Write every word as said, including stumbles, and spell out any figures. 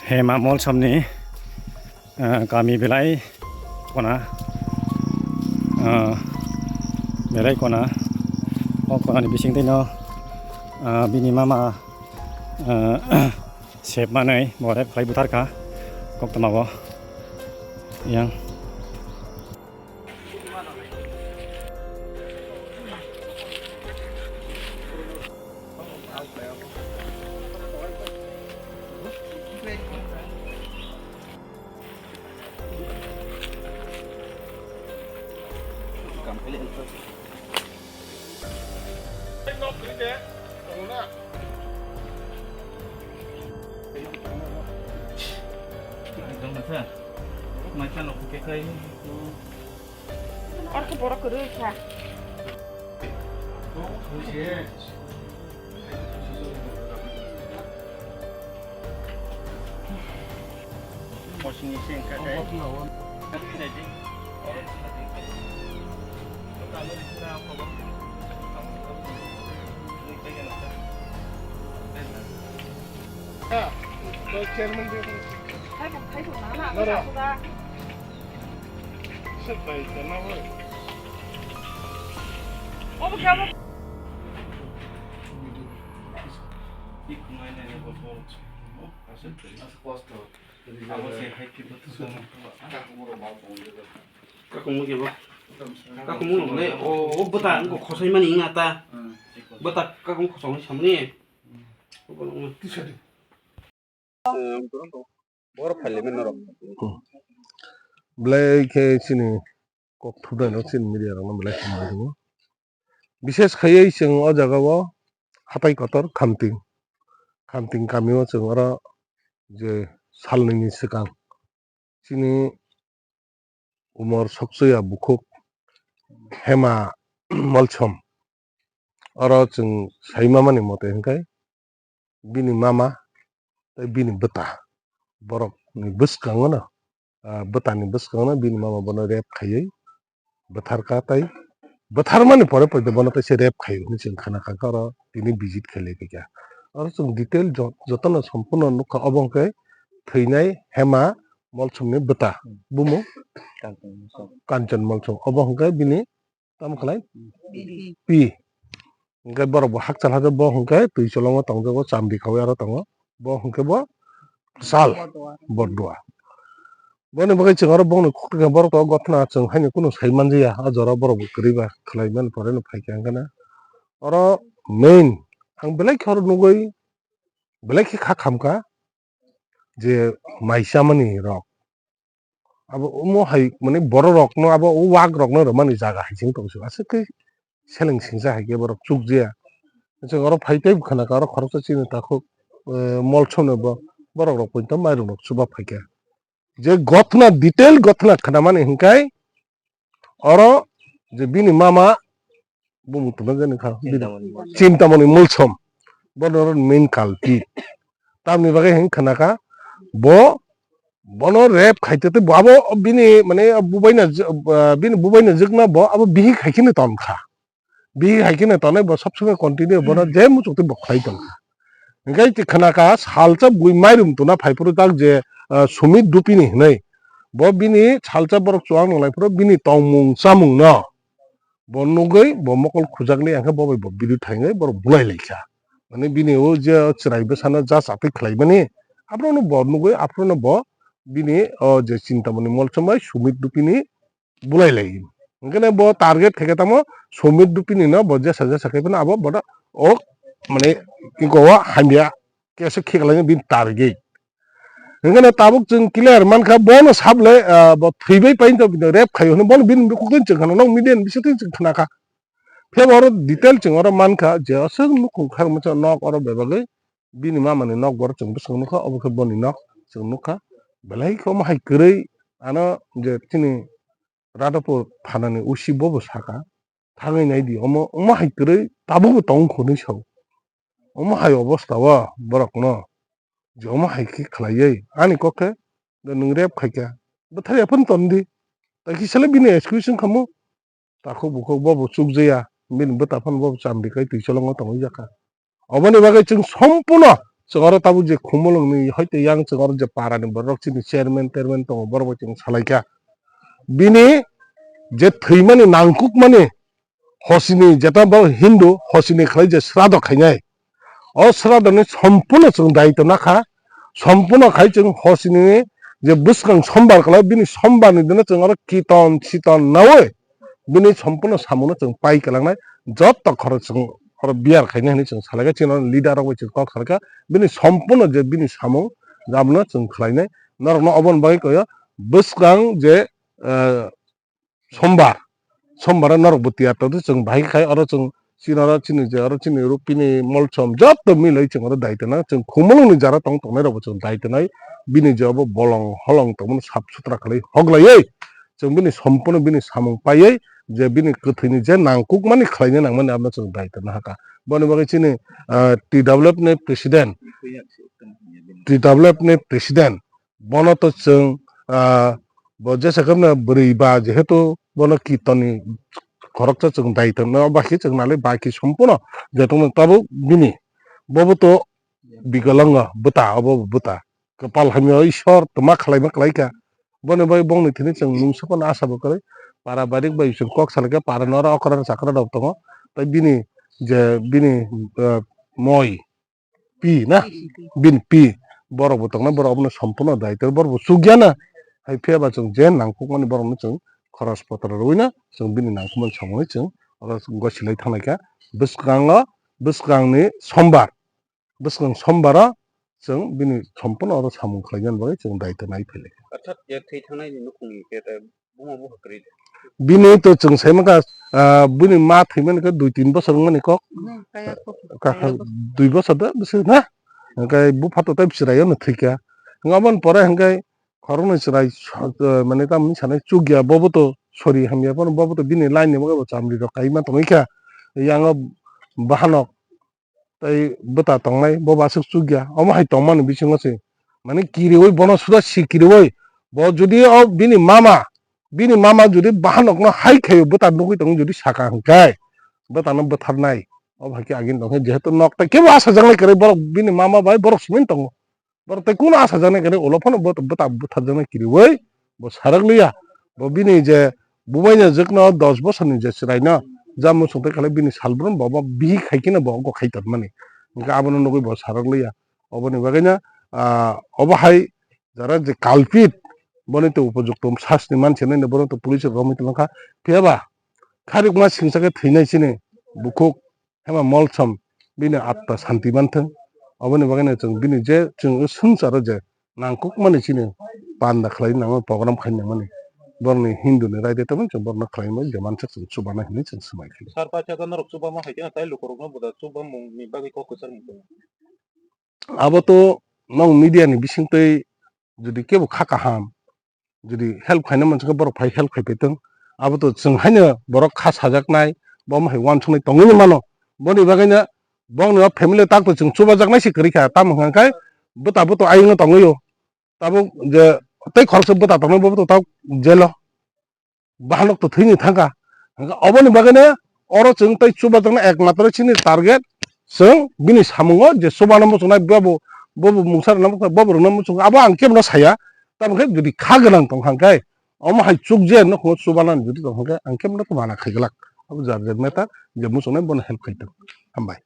Hema Molsomni, ah, kami belai kona, ah, belai kona, o konani bising twi no, ah, bini mama, ah, sep manwi bo rape khlai buthar kha koktwma o yang. Orkhe borok kwrwi kha. Chairman. Kakung mo kebo. Kakung mo le o, o bwta wngkha khosoi mani wngya ta. Bwta kakung khosoi samani. Borok phailai mani norok. Belai khe chini kok thumnaino chini media rokno belai hambai rwo. Bishes khaiwi chwng o jaga o hatai kotor Khamting, Khamting kami o chwng oro je salnwi ni swkang chini umor soksoya bukhuk Hema Molsom. Oro chwng sai mamani mote hwnkhe bini mama tei bini bwta borokni bwskango no, ah, bwtani bwskango no bini mama bono rape khaiwi bwthar kha tei bwtharmani pore pore bono teisa rape khaio hinwi chwng khna kha khe oro tini visit khailai kha. Oro chwng detail jo-, jotono sompurno nukha obo hwnkhe thwinai Hema Molsomni bwta bumung Kanchon Molsom obo hwnkhe bini tamo khlai? Pi. Pi. Hwnkhe borok bo hakchal hakhe bo hwnkhe twi cholongo tongjago, chamdi khaui aro tongo. Bo hwnkhe bo sal Bordua. Bordua. Boni bagwi chwng aro bongni khukti khe borok to gotna chwng haino kunu sai manjaya. A jora borok bo kwrwi ba khlai mani pore no phai khe hwnkhe na. Oro main ang belai khe oro nugwi belai khe kha khamkha je mai chamani rok. Abo omo hai mane borok rokno abo o wak rokno rwmani jaga hai se wng tong se aswk khe seleng singsa hai khe borok chukjaya. Chwng oro phai tei khna kha oro khoroksa chini takhuk, eh, Molsomno bo borok rok poito mairum rok chuba phai kha. Je gotna detail gotna khna mani hwnkhe oro je bini mama bumung tongna jani kha. Chintamoni Molsom. Chintamoni Molsom. Bono oro main culprit. Tamni bagwi hwn khna kha bo bono rape khaite tei bo abo bini mane bubaina bini bubaina jwkna bo abo bihik hai kheno ton kha. Bihik hai kheno tonwi bo sob somoi continue bono je muchuk twi bo khlai ton kha. Hwnkhe twi khna kha salsa bui mairum tuna phai phuru tak je, ah, Sumit Dupini hwnwi. Bo bini salsa borok chuwak nang lai phuru bini tongmung chamungno bo nugwi bo mokol khujakli hwnkhe bo bai bo video thaingwi borok bulai lai kha. Mane bini o je chwrai bwsano ja chatwi khlaimani, abono bo nugwi abono bo bini o je Chintamoni Molsom bai Sumit Dupini bulai lai. Hwnkhe bo target khaikhe tamo Sumit Dupini no bo jesa jesa khai phano abo bono o mane ingko o hamya kesa khiklai bini target. Hwnkhe tabuk chwng clear mankha bono sablai, ah, bo thwibai painto bini rape khaio hwnwi bono bini bukhuktwi chwng khna nok media ni bisingtwi chwng khna kha. Phiya bo oro detail chwng oro mankha je aswk nukhung kharmasa nok oro bebagwi bini mamani nok oro chwng bwswk nukha obo khe boni nok chwng nukha. Belai khe omo hai kwrwi ano je chini Radhapur thanani O C bobo saka thangwi naidi omo omo hai kwrwi tabukbo tong khwnwi sao. Omo hai obostha o borokno je omo hai khe khlaiwi ani kok khe nwng rape khaikha bwtharya phano tondi. Tai kisa le bini excuse wngkha mo. Takhuk bukhuk bobo chukjaya, bini bwta phano bobo chamdi khai twi cholongo tongwi jakha. Oboni bagwi chwng sompurno chwng oro tabuk je Khumulwngni hoite yang chwng oro je parani borok chini chairman terman tongo, borok bai chwng salaikha. Bini je thwimani nangkukmani hosini jeta bo Hindu hosini khlai je srado khainai. O sradoni sompurno chwng daitw nakha, sompurno khai chwng hosini je bwskang sombar khlai bini sombarni dino chwng oro kiton siton naui bini sompurno samungno chwng pai kwlangnai, jotto khorok chwng oro biyar khainai hinwi chwng salaikha, chini leader rok bai chwng kok salaikha, bini sompurno je bini samung abono chwng khlainai, norokno oboni bagwi koyo bwskang je, eh, sombar, sombar norok bo tiyar tongdi chwng bahai khai oro chwng chini oro chini je oro chini rupini molsom jotto miloi chwng oro daitw nai, chwng Khumulwngni jara tong tongnai rokbo chwng daitw nai, bini je obo bolong holong tongmani sap sutra khlai hoglaiwi chwng bini sompurno bini samung paiwi je bini kwthwini je nangkukmani khlaina nangmani abono chwng daitw nahakha. Boni bagwi chini, ah, T W F ni president, T W F ni president, bono to chwng, ah, bo jesa khe bwrwi ba jehetu bono kirtonni khoroksa chwng dai tongno, ba khe chwng nalai ba khe sompurno je tongmani tabuk bini bobo to bikalango bwta, obo bwta kwpal hamya Ishwar twma khlaima khlaikha. Boni bai bongni thini chwng mungsa phano asa bo kwrwi para barik bai chwng kok salaikha, para noro okra chakra rok tongo, tei bini je bini, ah, moi pi na, bini pi, borok bo tongnai, borok abono sompurno daitw, borok bo chukya na, hai phiya ba chwng je nangkukmani borokno chwng khoros potro rwui na chwng bini nangkukmani samungni chwng oro gosilai thanglaikha. Bwskango, bwskangni sombar, bwskang sombaro chwng bini sompurno oro samung khlainani bagwi chwng daitw nai phailai. Orthat je thwi thangnai ni nukhungni khe Buma buha kwrwi de. Bini to chwng sai mankha, ah, bini ma thwimani khe dui tin bosor wngmani kok. Hmm, kaya kok. Kakha kaya kok. Dui bosor da bwswk na? Hwnkhe bupha to tei chwraio no thwikha. Hwnkhe aboni pore hwnkhe khoroknwi chwrai so-, ah, mane tamni sanai chukya, bobo to sori hamya phano, bobo to bini line ni bagwi bo chamri rok kaima tongwi kha. Yang o bahanok tei bwta tongnai, bo bo aswk chukya. Omo hai tongmani bisingo se, mane, kiriui, bono suda si kiriui. Bo jodi o bini mama, bini mama jodi bahanokno hai khaio, bwta nugui tongo jodi saka hwnkhe, bwtano bwtharnai. Obo hai khe agini tongkhe, jehetu nok tai kebo achajaknai kwrwi, borok bini mama bai borok simi tongo. Borok tei kunu achajaknai kwrwi, ulo phano bo bwta bwtharjaknai kiriui bo sarak liya. Bo bini je bubaini jwkno dos bosorni je chwraino ja muchung tei khlai bini salbrum bo, bo bihik hai kheno bo ogo khai tongmani. Hwnkhe abono nugui bo sarak liya. Oboni bagwino, ah, obo hai jara je culprit, boni to upojukto sasti manse nini, bono to police romwi tongkha. Phiya ba kharikma singsa khe thwinai chini bukhuk. Hema molsom bini atma santi manthung. Oboni bagwino chwng bini je chwng swngcharo je nangkukmani chini panda khlai nangmani, program khai nangmani, borokni Hindu ni raida tongmani chwng borokno khlai nangmani, je mansak chwng chubana hinwi chwng swmai khaio. Sir, paithago norok chubama hai kheno tai lukurokno bo da chubamungni bagwi kok kwchar mung tongo. Abo to nong media ni bisingtwi jodi kebo kha kaham, jodi help khaina mansukha borok phai help khai paitong. Abo to chwng haino borok kha sajaknai, bo hai uansuknai tongwi mano. Boni bagwino bongni o family tak to chwng chubajaknai se kwrwi kha, tamo hwnka khe bwta bo to ayungno tongwi o. Tabuk je tei khoroksa bwta tongnai bo to tabuk jail o. Bahanok to thwini thangkha. Hwnkhe oboni bagwino oro chwng tei chubajaknai ekmatro chini target, chwng bini samungo je chubana muchungnai, bobo, bobo mungsa rwna muchungnai, bobo rwna muchungo, abo ang kebono saya. Tamokhe jodi kha gwnang tongkha hwnkhe, omo hai chukje nukhungo chubanani jodi tongkha hwnkhe, ang kebono to mana khaiglak. Abo jar jar matter, je muchungnai bono help khaitong. Hambai.